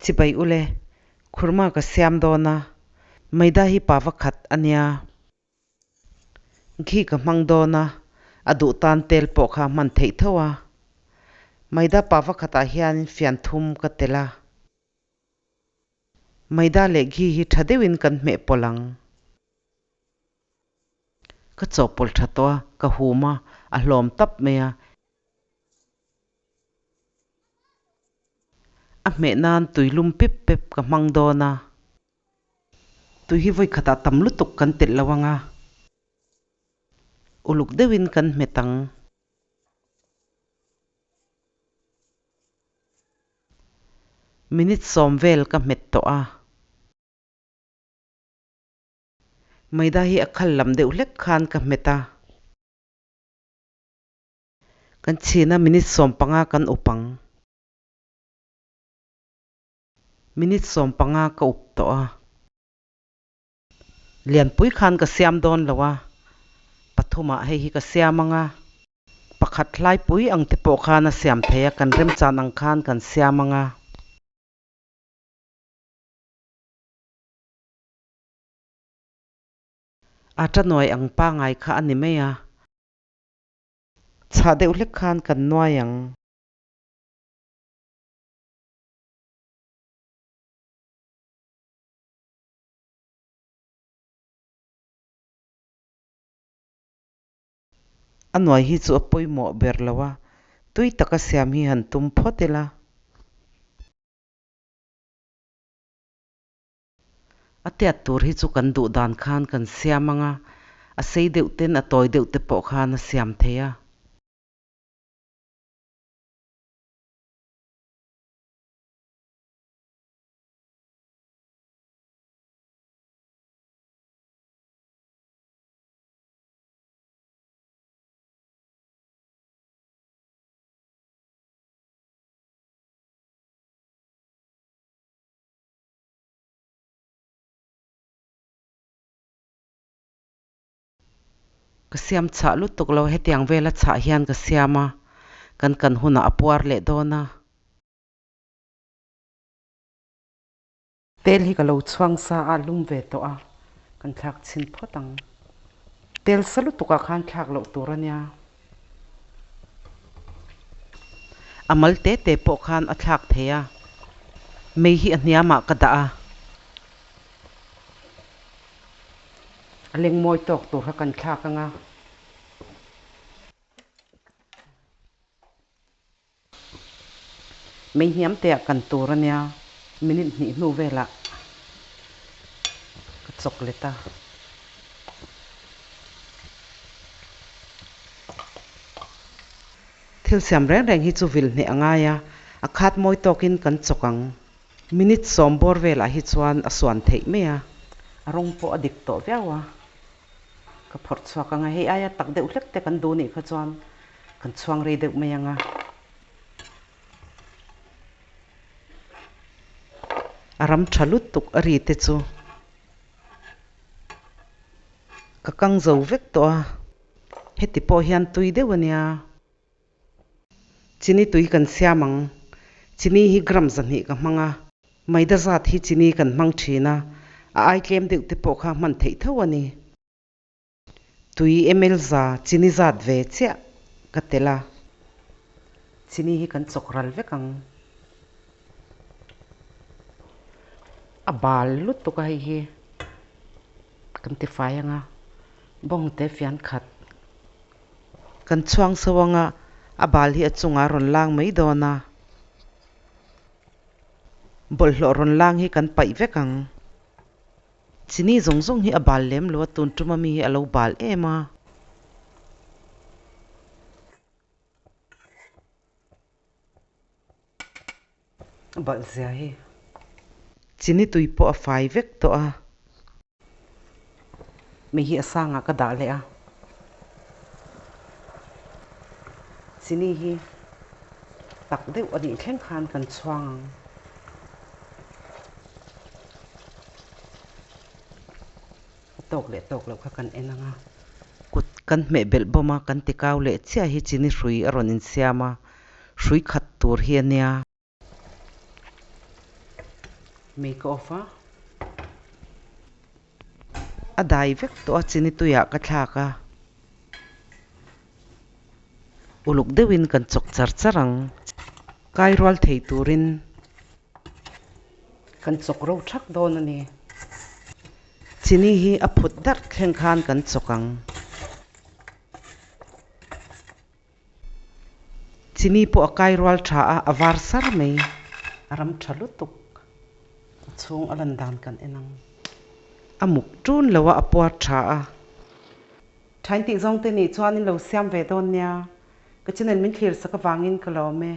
Chibai ule, khurma ka siam dawn a, maida hi pava khat a nia. Ghee ka hmang dawn a, a duh tan tel pawh kha hman theih tho a. Maida pava khatah hian fian thum ka tel a. Maida leh ghee hi tha deuhin kan hmeh pawlh ang. Ka chawhpawlh tha tawh a, ka hum a, a hlawm tap mai a. A hmeh nan tui lum pip pep ka hmang dawn a. Tui hi vawi khatah tam lutuk kan telh lo ang a, uluk deuhin kan hmet ang. Minute sawm vel ka hmet tawh a. Maida hi a khal lam deuh hlek khan ka hmet a. Kan chhina minute 15 kan up ang. Minute 15 ka up tawh a. Lianpui khan ka siam dawn lo a, pathumah hei hi ka siam ang a. Pakhat hlaipui ang te pawh khan a siam thei a, kan remchan ang khan kan siam ang a. Aṭa nuai ang pangai kha a ni mai a. Chhah deuh hlek khan kan nuai ang. A nuai hi chu a pawimawh ber lo a, tui taka siam hi han tum phawt ila. A tiat tur hi chu kan duh dan khan kan siam ang a, a sei deuh ten a tawi deuh te pawh khan a siam thei a. Ka siam chhah lutuk lo, hetiang vela chhah hian ka siam a, kan kan hunah a puar leh dawn a. Tel hi ka lo chhuang sa a, lum ve tawh a, kan thlak chhin phawt ang. Tel sa lutukah khan thlak loh tur a nia. A mal te te pawh khan a thlak thei a, mei hi a hniamah ka dah a. A leng mawi tawk tur kha kan thlak ang a. Mei hniam te ah kan tur a nia, minute hnih hnu velah ka chawk let a. Thil siam reng reng hi chu vil hneh a ngai a, a khat mawi tawkin kan chawk ang. Minute sawm bawr velah hi chuan a suan theih mai a. A rawng pawh a dik tawh viau a, ka phawrh chhuak ang a, hei aia tak deuh hlek te kan duh nih kha chuan Kan chhuang rei deuh mai ang a. A ram tha lutuk a ri te chu ka kang zo vek tawh a, heti pawh hian tui deuh a nia. Chini tui kan siam ang, chini hi gram 200 ka hmang a, maida zat hi chini kan hmang thin a, a ai tlem deuh te pawh kha hman theih tho a ni. Tui ml za chini zat ve chiah ka tel a, chini hi kan chawk ral vek ang. A bal lutuk a hei hi kan ti fai ang a, bawng te fian khat kan chhuang so ang a, a bal hi a chungah a rawn lang mai dawn a, bawlhhlawh rawn lang hi kan paih vek ang. Chini zawng zawng hi a bal lem lo a, tun tuma mi hi a lo bal em a. A balh zia hi. Chini tui pawh a fai vek tawh a. Mi hi a sangah ka dah leh a. Chini hi tak deuh a nih thleng khan kan chhuang ang. A tawk leh tawk loh kha kan en ang a, kut kan hmeh belh bawm a, kan tikau leh chiah hi chini hrui a rawn insiam a, hrui khat tur hi a nia. Mei ka off a. A dai vek tawh a chini tuiah ka thlak a. Uluk deuhin kan chawk char char ang. Kai rual thei turin kan chawk ro thak dawn a ni. Chini hi a phut darh thleng khan kan chawk ang. Chini pawh a kai rual tha a, a var sar mai. A ram tha lutuk. A chhung a lan dan kan en ang. A muk tun lo a, a puar tha a. Thain tih zawng te nih chuan in lo siam ve dawn nia. Ka channel min thlir sak avangin ka lawm e.